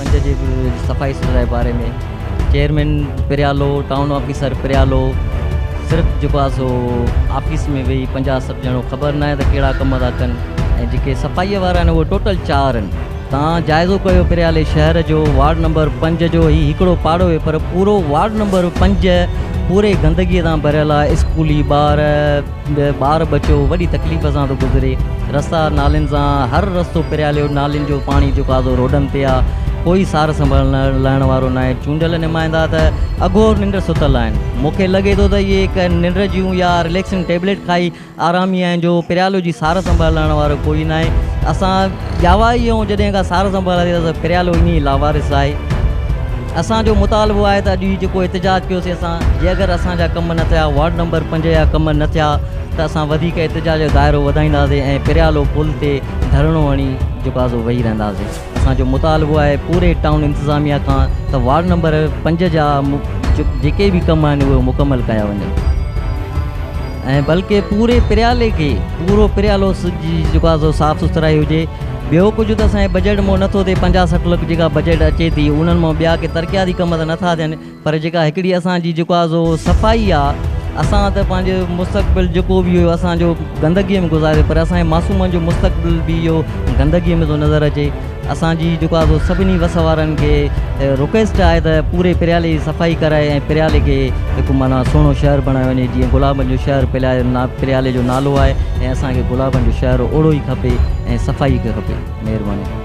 5 جي صفائي سٿرائي باري ۾ chairman Pryalo town officer Pryalo صرف جيڪو آهي سو آفيس ۾ ويهي 50 60 ڄڻو خبر ناهي ته ڪهڙا ڪم ٿا ڪن ۽ جيڪي صفائي وارا آهن اهي ٽوٽل 4 آهن. تان جائزو ڪيو پريالي شهر جو وارڊ نمبر 5 جو هي هڪڙو پاڙو اهي پر پورو وارڊ نمبر 5 پوري گندگي تان ڀريل آهي اسڪولي ٻار ٻار ٻچو وڏي تڪليف سان ٿو گذري رستا نالين سان هر رستو پرياليو نالين جو پاڻي جيڪو آهي سو روڊن تي آهي ڪوئي سار سنڀال لهڻ وارو ناهي چونڊيل نمائندا ته اگهور ننڊ ستل آهن مونکي لڳي ٿو ته اهي هڪ ننڊ جون يا رليڪسنگ ٽيبليٽ کائي آرامي آهن جو پريالو جي سار سنڀال لهڻ وارو ڪوئي ناهي. اسان ڄاوا ئي آهيون جڏهن کان سار سنڀال لهي ته پريالو ائين ئي لاوارث آهي. اسان جو مطالبو آهي ته اڄ هي جيڪو احتجاج ڪيوسين اسان جي اگر اسان جا ڪم نه ٿيا وارڊ نمبر 5 جا ڪم نه ٿيا ته اسان وڌيڪ احتجاج جو دائرو وڌائينداسين ۽ پريالو پل تي ڌرڻو هڻي جيڪو آهي سو ويهي رهنداسين. اسان جو مطالبو آهي پوري ٽائون انتظاميا کان ته وارڊ نمبر 5 جا جيڪي به ڪم آهن اهي مڪمل ڪيا وڃن ۽ بلڪه پوري پريالي کي پورو پريالو جيڪو آهي سو صاف سٿرائي هجي ٻيو ڪجهه ته اسان جي بجيٽ مون نٿو ٿئي 50 60 لک جيڪا بجيٽ اچي ٿي انهن مان ٻيا ڪي ترقياتي ڪم ته نٿا ٿين پر جيڪا هڪڙي اسان جي جيڪو آهي سو صفائي آ اسان ته پنهنجو مستقبل جيڪو به هيو اسان جو گندگي ۾ گذاريو پر اسان جي معصومن جو مستقبل به اهو گندگي ۾ ٿو نظر اچي اسان جي جيڪو آهي سو سڀني وس وارن کي رڪويسٽ آهي ته پوري پريالي جي صفائي ڪرائي ۽ پريالي کي هڪ معنيٰ سهڻو شهر بڻايو وڃي جيئن گلابن جو شهر پريالي جو نالو آهي ۽ اسان کي گلابن جو شهر اوڙو ئي کپي ۽ صفائي کي کپي مهرباني.